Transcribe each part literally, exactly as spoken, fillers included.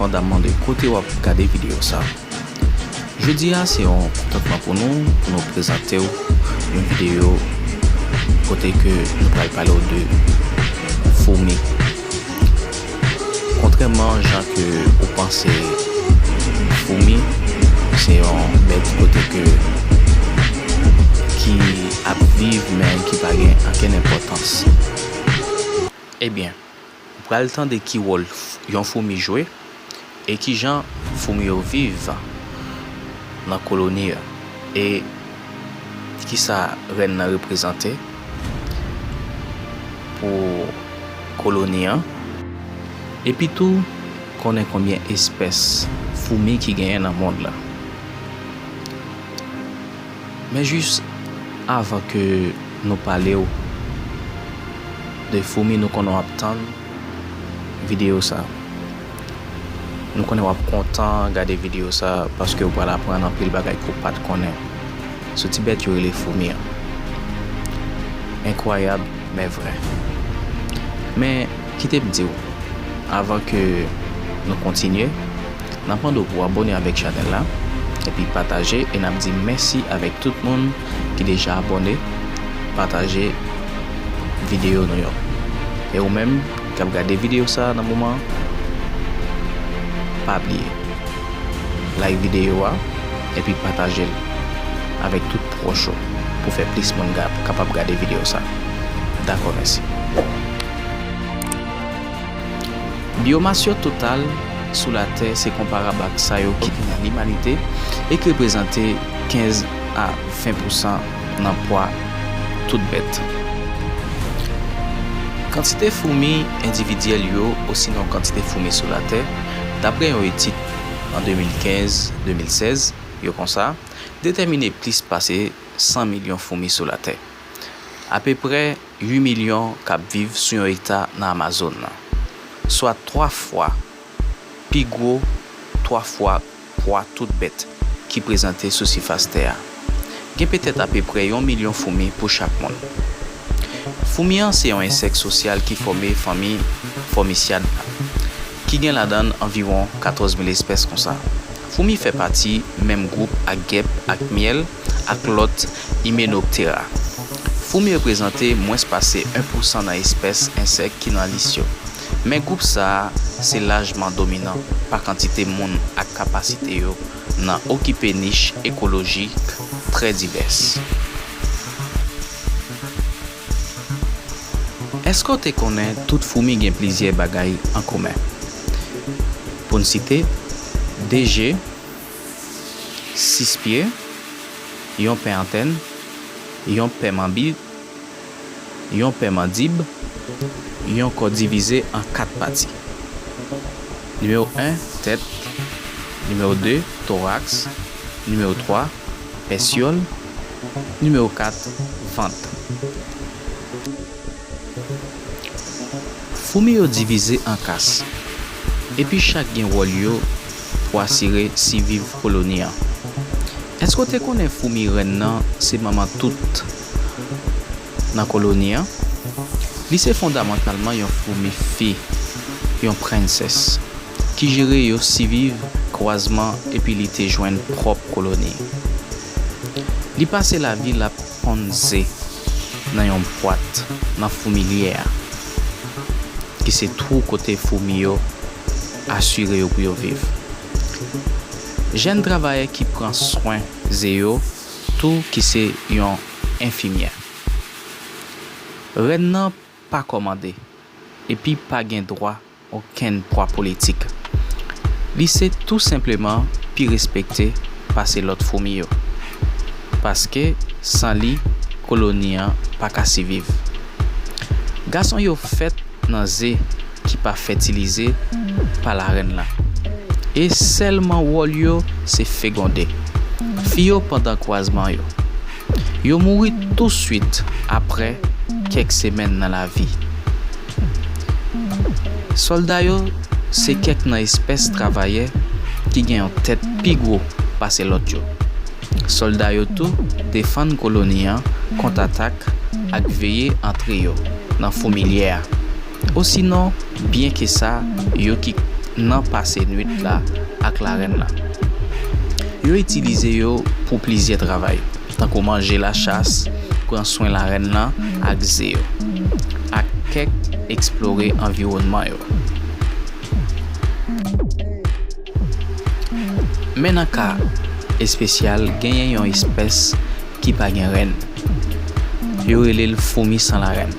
Pandan m mande kote w ap gade videyo sa. Jodi a, se yon kontantman pou nou, pou nou prezante w yon videyo kote ke nou pral pale w de foumi. Kontrèman jan ke ou panse, foumi se yon bèt kote ke, ki ap viv, men ki pa gen ankenn enpòtans. Ebyen, ou pral tande ki wòl f-, yon foumi jwe e kijan foumi yo viv nan koloni an, e kisa rèn nan reprezante pou koloni an, epi tou konnen konbyen espès foumi ki genyen nan mond lan. Men jis avan ke nou pale w de foumi, nou konnen w ap tann videyo sa. Nou konnen w ap kontan gade videyo sa paske w pral aprann anpil bagay ke w pa t konnen sou ti bèt yo rele foumi an. Enkwayab, men vrè. Men, kite m di w, avan ke nou kontinye, n ap mande w pou w abòne avèk chanèl la, epi pataje, e n ap di mèsi avèk tout moun ki deja abòne, pataje videyo nou yo. E ou menm k ap gade videyo sa a nan moman an, pa bliye like videyo a, epi pataje l avèk tout pwòch ou pou fè plis moun ga-, kapab gade videyo sa. Dakò, mèsi. Byomas yo total sou Latè se konparab ak sa yo ki nan limanite e ki reprezante kenz a ven pousan nan pwa tout bèt. Kantite foumi endividyèl yo, osinon kantite foumi sou Latè, dapre yon etid an de mil kenz, de mil sèz, yo konsa, detèmine plis pase san milyon foumi sou Latè. Apeprè uit milyon k ap viv sou yon ekta nan Amazòn nan, swa twa fwa pi gwo, twa fwa pwa tout bèt ki prezante sou sifas tè a. Gen petèt apeprè yon milyon foumi pou chak moun. Foumi an se yon ensèk sosyal ki fòme fanmi Formisyad la, ki gen ladan l anviwon katòz mil espès konsa. Foumi fè pati menm gwoup ak gèp, ak myèl, ak lòt Hymenoptera. Foumi reprezante mwens pase en pousan nan espès ensèk ki nan lis yo. Men gwoup sa a se lajman dominan pa kantite moun ak kapasite yo nan okipe nich ekolojik trè divès. Èske w te konnen tout foumi gen plizyè bagay an komen? Pou n site, de je, sis pye, yon pen antèn, yon pen manbi, yon pen mandib, yon kò divize an kat pati. Nimewo en, tèt. Nimewo de, toraks. Nimewo twa, pèsyòl. Nimewo kat, vant. Foumi yo divize an kas, epi chak gen wòl yo pou asire siviv koloni an. Èske w te konnen foumi rèn nan se manman tout nan koloni an? Li se fondamantalman yon foumi fi, yon prensès, ki jere yo siviv kwazman epi li te jwenn pwòp koloni. Li pase lavi l ap ponn ze nan yon bwat nan foumilyè a, ki se twou kote foumi yo asire yo pou yo viv. Jèn travayè ki pran swen ze yo tou ki se yon enfimyè. Rèn nan pa kòmande, epi pa gen dwa okenn pwa politik. Li se tou senpleman pi respekte pase lòt foumi yo, paske san li, koloni an pa ka siviv. Gason yo fèt nan ze ki pa fètilize pa larèn lan, e sèlman wòl yo se fegonde fi yo pandan kwazman yo. Yo mouri touswit apre kèk semèn nan lavi. Sòlda yo se kèk nan espès travayè ki gen yon tèt pi gwo pase lòt yo. Sòlda yo tou defann koloni an kont atak ak veye antre yo nan foumilyè a. Osinon, byenke sa, yo ki nan pase nwit la ak larèn lan. Yo itilize yo pou plizyè travay, tankou manje lachas, pran swen larèn lan ak ze yo, ak kèk eksplore anviwònman yo. Men nan ka espesyal, genyen yon espès ki pa gen rèn. Yo rele l foumi san larèn.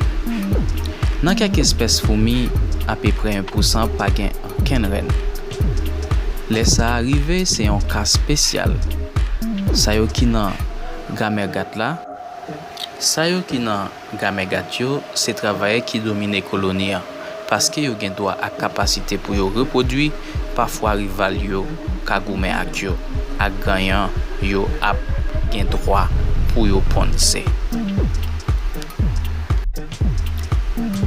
Nan kèk espès foumi, apeprè en pousan pa gen okenn rèn. Lè sa a rive, se yon ka espesyal. Sa yo ki nan gamègat la, sa yo ki nan gamègat yo, se travayè ki domine koloni an, paske yo gen dwa ak kapasite pou yo repwodui, pafwa rival yo ka goumen ak yo, ak ganyan yo ap gen dwa pou yo ponn ze.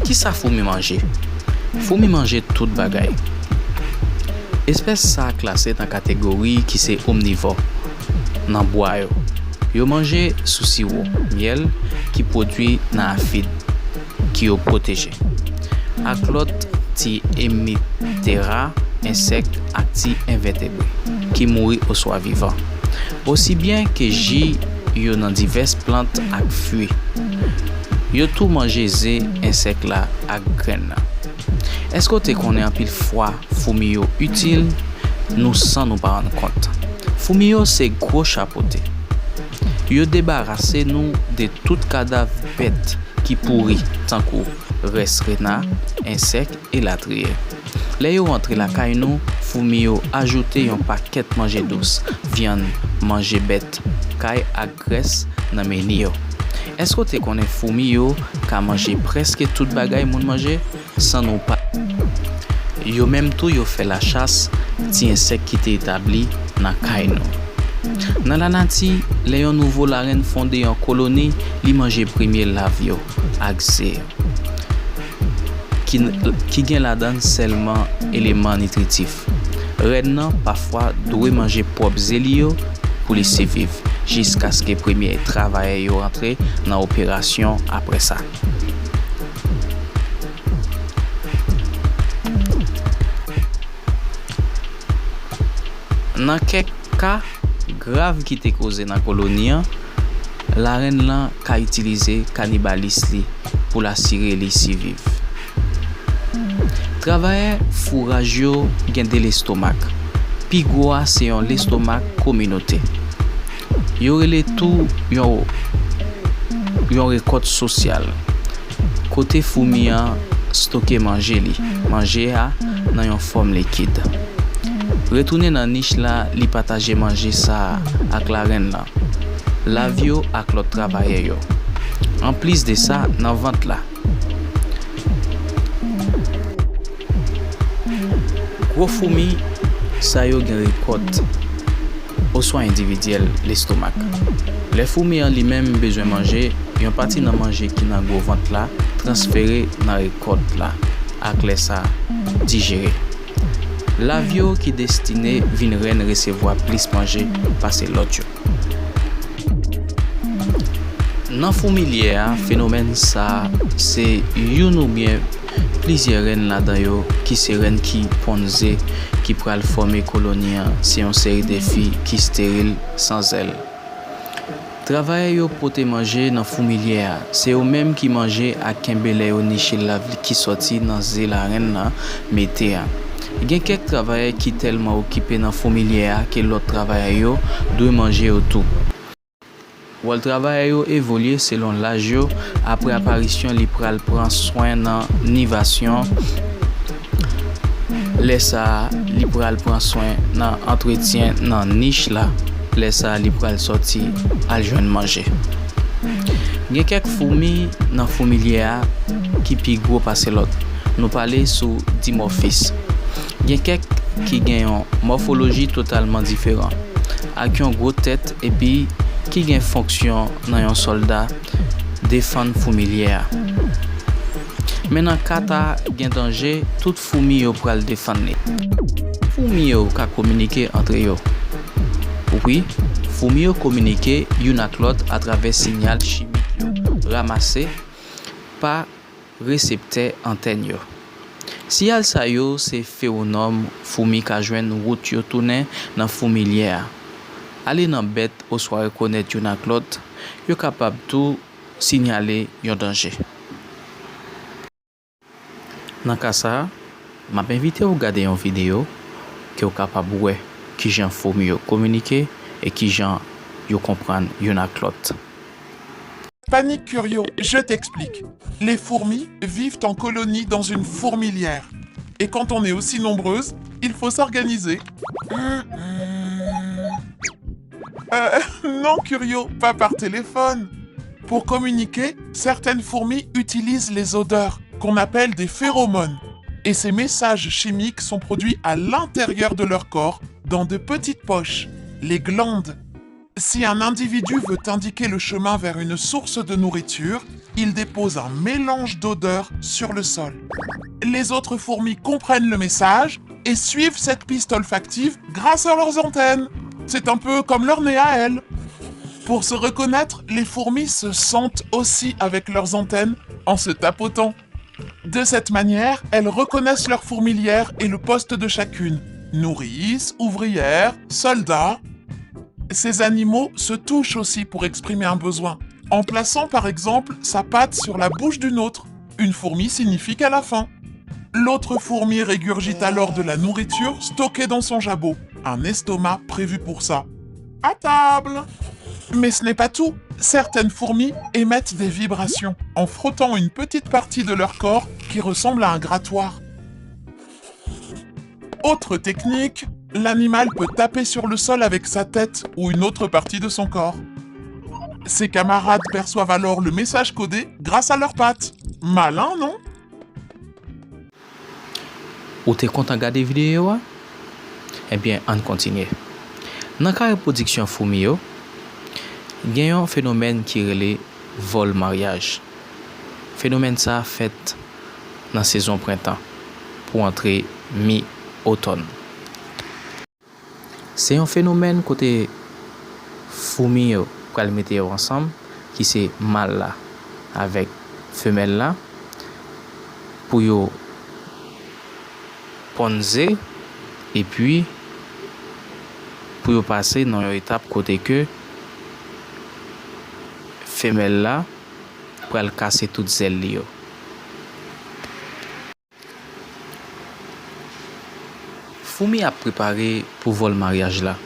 Kisa foumi manje? Foumi manje tout bagay. Espès sa a klase nan kategori ki se omnivò, nan bwa yo. Yo manje sou siwo, myèl, ki pwodui nan afid, ki yo pwoteje, ak lòt ti emitera, ensèk ak ti envètebre, ki mouri oswa vivan, osi byen ke ji yo nan divès plant ak fwi. Yo tou manje ze ensèk la ak grenn nan. Èske w te konnen anpil fwa foumi yo itil nou san nou pa rann kont? Foumi yo se gwo chapote. Yo debarase nou de tout kadav bèt ki pouri, tankou rès rena, ensèk, elatriye. Lè yo rantre lakay nou, foumi yo ajoute yon pakèt manje dous, vyann, manje bèt kay ak grès nan meni yo. Èske w te konnen foumi yo ka manje prèske tout bagay moun manje? San nou pa. Yo menm tou yo fè lachas ti ensèk ki te etabli nan kay nou. Nan lanati, lè yon nouvo larèn fonde yon koloni, li manje premye lav yo ak ze yo, ki, ki gen ladan l sèlman eleman nitritif. Rèn nan pafwa dwe manje pwòp ze li yo pou li siviv, jiskaske premye travayè yo rantre nan operasyon apre sa. Nan kèk ka grav ki te koze nan koloni an, larèn lan ka itilize kanibalis li pou l asire li siviv. Travayè fouraj yo gen de lestomak. Pi gwo a se yon lestomak kominote. Yo rele tou yon, yon rekòt sosyal, kote foumi an stoke manje li, manje a nan yon fòm likid. Retounen nan nich la, li pataje manje sa a ak larèn lan, lav yo ak lòt travayè yo. Anplis de sa, nan vant la, gwo foumi sa yo gen rekòt oswa endividyèl lestomak. Lè foumi an li menm bezwen manje, yon pati nan manje ki nan gwo vant la transfere nan rekòt la ak lè sa dijere. Lav yo ki destine vin rèn resevwa plis manje pase lòt yo. Nan fourmilière a, fenomèn sa a se youn oubyen plizyè rèn ladan yo ki se rèn ki ponn ze ki pral fòme koloni an, se yon seri de fi ki steril, san zèl. Travayè yo pote manje nan fourmilière a, se yo menm ki manje ak kenbe lè yo niche lav ki sòti nan ze larèn nan mete a. Gen kèk travayè ki tèlman okipe nan fourmilière a ke lòt travayè yo dwe manje yo tou. Wòl travayè yo evolye selon laj yo, apre aparisyon li pral pran swen nan nivasyon, lè sa a li pral pran swen nan antretyen nan nich la, lè sa a li pral sòti al jwenn manje. Gen kèk foumi nan fourmilière a ki pi gwo pase lòt. Nou pale sou dimòfis. Gen kèk ki gen yon mòfoloji totalman diferan, ak yon gwo tèt epi ki gen fonksyon nan yon sòlda defann fourmilière a. Men nan ka ta gen danje, tout foumi yo pral defann li. Foumi yo ka kominike antre yo. Wi, foumi yo kominike youn ak lòt atravè siyal chimik yo ranmase pa reseptè antèn yo. Siyal sa yo se fewonòm foumi ka jwenn wout yo tounen nan foumilyè a, ale nan bèt oswa rekonèt youn ak lòt, yo kapab tou siyale yon danje. Nan ka sa a, m ap envite w gade yon videyo ke w kapab wè kijan foumi yo kominike e kijan yo konprann youn ak lòt. Panique Curio, je t'explique. Les fourmis vivent en colonie dans une fourmilière. Et quand on est aussi nombreuses, il faut s'organiser. Euh, non, Curio, pas par téléphone. Pour communiquer, certaines fourmis utilisent les odeurs, qu'on appelle des phéromones. Et ces messages chimiques sont produits à l'intérieur de leur corps, dans de petites poches, les glandes. Si un individu veut indiquer le chemin vers une source de nourriture, il dépose un mélange d'odeurs sur le sol. Les autres fourmis comprennent le message et suivent cette piste olfactive grâce à leurs antennes. C'est un peu comme leur nez à elles. Pour se reconnaître, les fourmis se sentent aussi avec leurs antennes en se tapotant. De cette manière, elles reconnaissent leur fourmilière et le poste de chacune. Nourrice, ouvrière, soldat. Ces animaux se touchent aussi pour exprimer un besoin, en plaçant par exemple sa patte sur la bouche d'une autre. Une fourmi signifie qu'elle a faim. L'autre fourmi régurgite alors de la nourriture stockée dans son jabot, un estomac prévu pour ça. À table. Mais ce n'est pas tout. Certaines fourmis émettent des vibrations en frottant une petite partie de leur corps qui ressemble à un grattoir. Autre technique, l'animal peut taper sur le sol avec sa tête ou une autre partie de son corps. Ses camarades perçoivent alors le message codé grâce à leurs pattes. Malin, non ? Ou te kontan gade videyo a? Ebyen, ann kontinye. Nan ka repwodiksyon foumi yo, gen yon fenomèn ki rele vòl maryaj. Fenomèn sa a fèt nan sezon prentan pou antre mi otòn. Se yon fenomèn kote foumi yo pral mete yo ansanm, ki se mal la avèk femèl la, pou yo ponn ze, epi pou yo pase nan yon etap kote ke femèl la pral kase tout zèl li yo. Foumi ap prepare pou vòl maryaj la.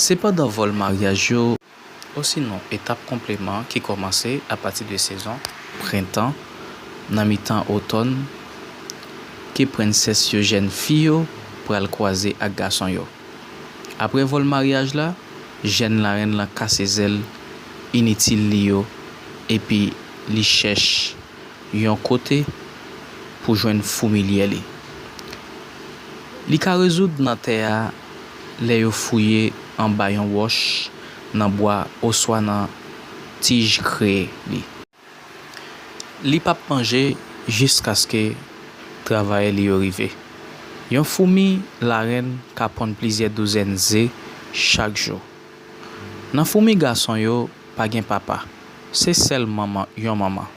Sepandan, vòl maryaj yo, osinon etap konpleman ki kòmanse apati de sezon prentan, nan mitan otòn, ke prensès yo, jèn fi yo, pral kwaze ak gason yo. Apre vòl maryaj la, jèn larenn lan kase zèl initil li yo epi li chèch yon kote pou jwenn foumilyè li. Li ka rezoud nan tè a lè yo fouye anba yon wòch, nan bwa oswa nan tij kreye li. Li p ap manje jiskaske travayè li yo rive. Yon foumi larenn ka ponn plizyè douzèn ze chak jou. Nan foumi gason yo, pa gen papa, se sèl manman, yon manman.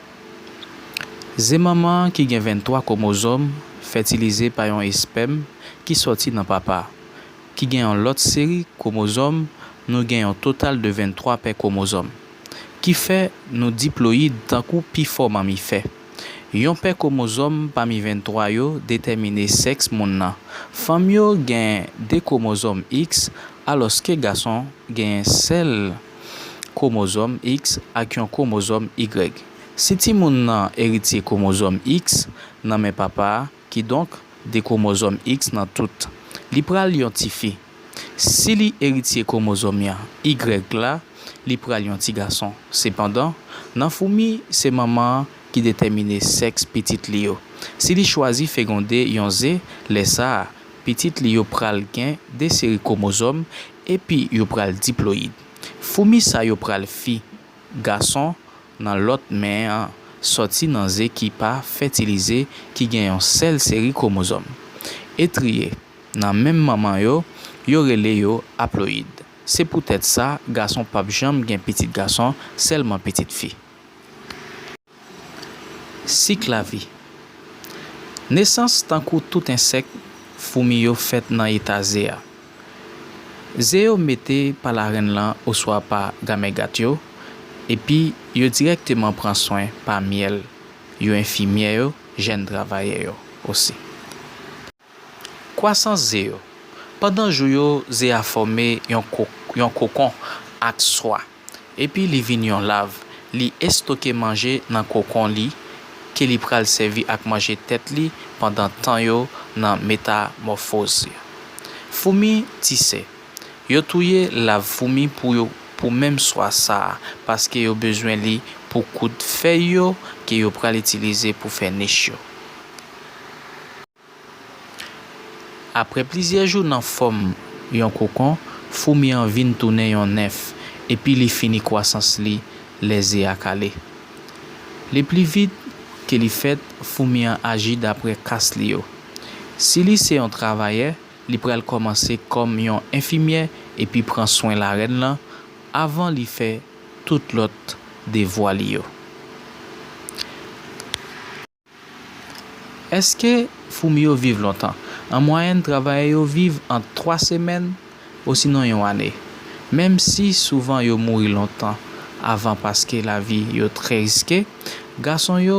Ze manman an ki gen venntwa kwomozòm fètilize pa yon espèm ki sòti nan papa a, ki gen yon lòt seri kwomozòm, nou gen yon total de venntwa pè kwomozòm, ki fè nou diployid tankou pifò mamifè. Yon pè kwomozòm pami venntwa yo detèmine sèks moun nan. Fanm yo gen de kwomozòm X, alòske gason genyen sèl kwomozòm X ak yon kwomozòm Y. Si timoun nan eritye kwomozòm X nan men papa a, kidonk, de kwomozòm X nan tout, li pral yon tifi. Si li eritye kwomozòm Y la, li pral yon ti gason. Sepandan, nan foumi, se manman an ki detèmine sèks pitit li yo. Si li chwazi fegonde yon ze, lè sa a, pitit li yo pral gen de seri kwomozòm epi yo pral diployid. Foumi sa yo pral fi, gason, nan lòt men an sòti nan ze ki pa fètilize ki gen yon sèl seri kwomozòm. Etriye, nan menm manman yo, yo rele yo aployid. Se poutèt sa, gason p ap janm gen pitit gason, sèlman pitit fi. Sik lavi. Nesans. Tankou tout ensèk, foumi yo fèt nan eta ze a. Ze yo mete pa larenn lan oswa pa gamègat yo, epi yo dirèkteman pran swen pa myèl yo, enfimyè yo, jèn travayè yo osi. Kwasans ze yo. Pandan jou yo, ze a fòme yon ko-, yon kokon ak swa. Epi li vin yon lav. Li estoke manje nan kokon li ke li pral sèvi ak manje tèt li pandan tan yo nan metamòfoz. Foumi tise. Yo touye lav foumi pou yo, pou menm swa sa a, paske yo bezwen li pou koud fèy yo ke yo pral itilize pou fè nich yo. Apre plizyè jou nan fòm yon kokon, foumi an vin tounen yon nenf, epi li fini kwasans li lè ze a kale. Li pli vit ke li fèt, foumi an aji dapre kas li yo. Si li se yon travayè, li pral kòmanse kòm yon enfimyè epi pran swen larenn lan avan li fè tout lòt devwa li yo. Èske foumi yo viv lontan? An mwayèn, travayè yo viv ant twa semèn osinon yon ane. Menm si souvan yo mouri lontan avan paske lavi yo trè riske, gason yo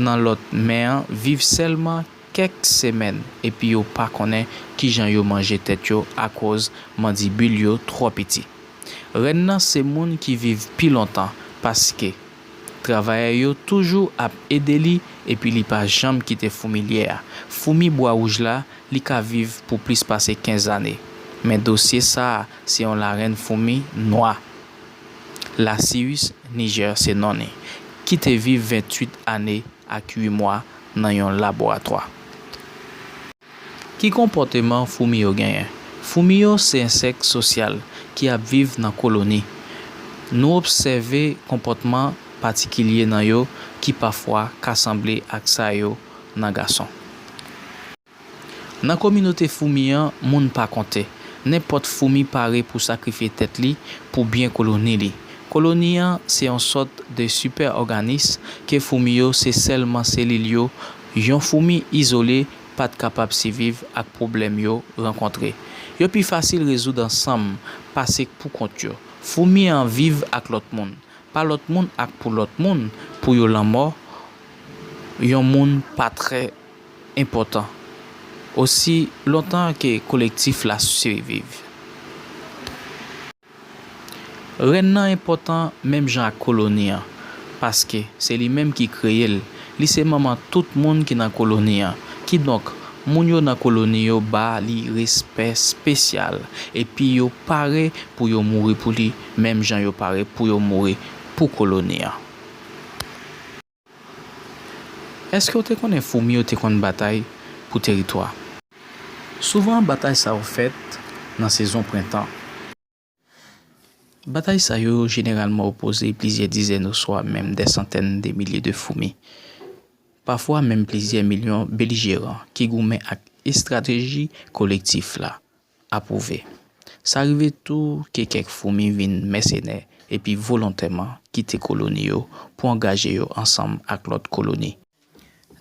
nan lòt men an viv sèlman kèk semèn epi yo pa konnen kijan yo manje tèt yo akoz mandibil yo twò piti. Rèn nan se moun ki viv pi lontan paske travayè yo toujou ap ede li epi li pa janm kite foumi lyè a. Foumi bwa wouj la, li ka viv pou plis pase kenz ane. Men dosye sa a se yon larenn foumi nwa, Lasius niger se non li, ki te viv venntuit ane ak uit mwa nan yon laboratwa. Ki konpòteman foumi yo genyen? Foumi yo se ensèk sosyal ki ap viv nan koloni. Nou obsève konpòtman patikilye nan yo ki pafwa ka sanble ak sa yo nan gason. Nan kominote foumi an, moun pa konte. Nenpòt foumi pare pou sakrifye tèt li pou byen koloni li. Koloni an se yon sòt de sipè òganis ke foumi yo se sèlman selil yo. Yon foumi izole pa t kapab siviv ak pwoblèm yo rankontre. Yo pi fasil rezoud ansanm pase poukont yo. Foumi an viv ak lòt moun, pa lòt moun ak pou lòt moun, pou yo lanmò yon moun pa trè enpòtan osi lontan ke kolektif la siviv. Rèn nan enpòtan menm jan ak koloni an, paske se li menm ki kreye l. Li se manman tout moun ki nan koloni an. Kidonk, moun yo nan koloni yo ba li respè espesyal, epi yo pare pou yo mouri pou li, menm jan yo pare pou yo mouri pou koloni an. Èske w te konnen foumi yo te konn batay pou teritwa? Souvan, batay sa yo fèt nan sezon prentan. Batay sa yo jeneralman opoze plizyè dizèn oswa menm dè santèn de milye de foumi, pafwa menm plizyè milyon belijeran ki goumen ak estrateji kolektif la apwouve. Sa rive tou ke kèk foumi vin mèsenè epi volontèman kite koloni yo pou angaje yo ansanm ak lòt koloni.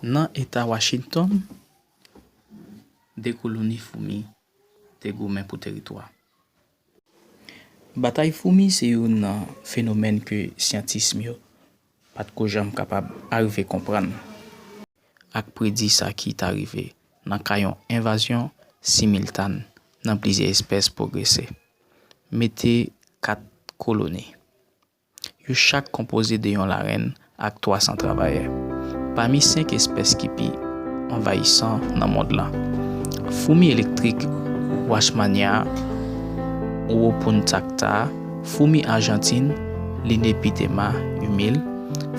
Nan eta Washington, de koloni foumi te goumen pou teritwa. Batay foumi se youn nan fenomèn ke syantis yo pa t ko janm kapab arive konprann ak predi sa ki ta rive nan ka yon envazyon similtàn nan plizyè espès pwogrese. Mete kat koloni. Yo chak konpoze de yon larenn ak twa san travayè. Pami senk espès ki pi anvayisan nan mond lan, foumi elektrik Wachmania opuntiacta, foumi ajantin Linepithema humile,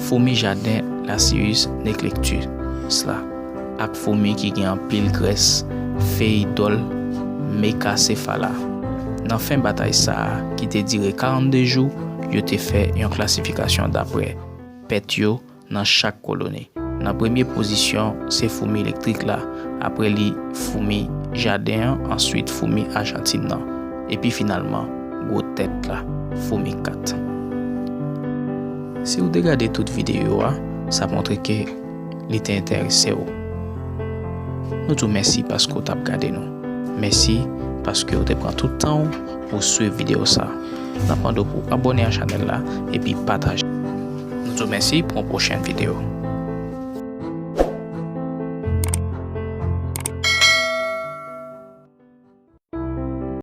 foumi jaden Lasius neglectus la, ak foumi ki gen anpil grès, fey dòl, Megacephala. Nan fen batay sa a, ki te dire karannde jou, yo te fè yon klasifikasyon dapre pèt yo nan chak koloni. Nan premye pozisyon, se foumi elektrik la, apre li foumi jaden an, answit foumi ajantin nan, epi finalman, gwo tèt la, foumi kat. Si w te gade tout videyo a, sa montre ke li te enterese w. Nou di w mèsi paske w t ap gade nou. Mèsi paske w te pran tout tan w pou w swiv videyo sa. N ap mande w pou w abòne a chanèl la epi pataje. Nou di w mèsi pou yon pwochèn videyo.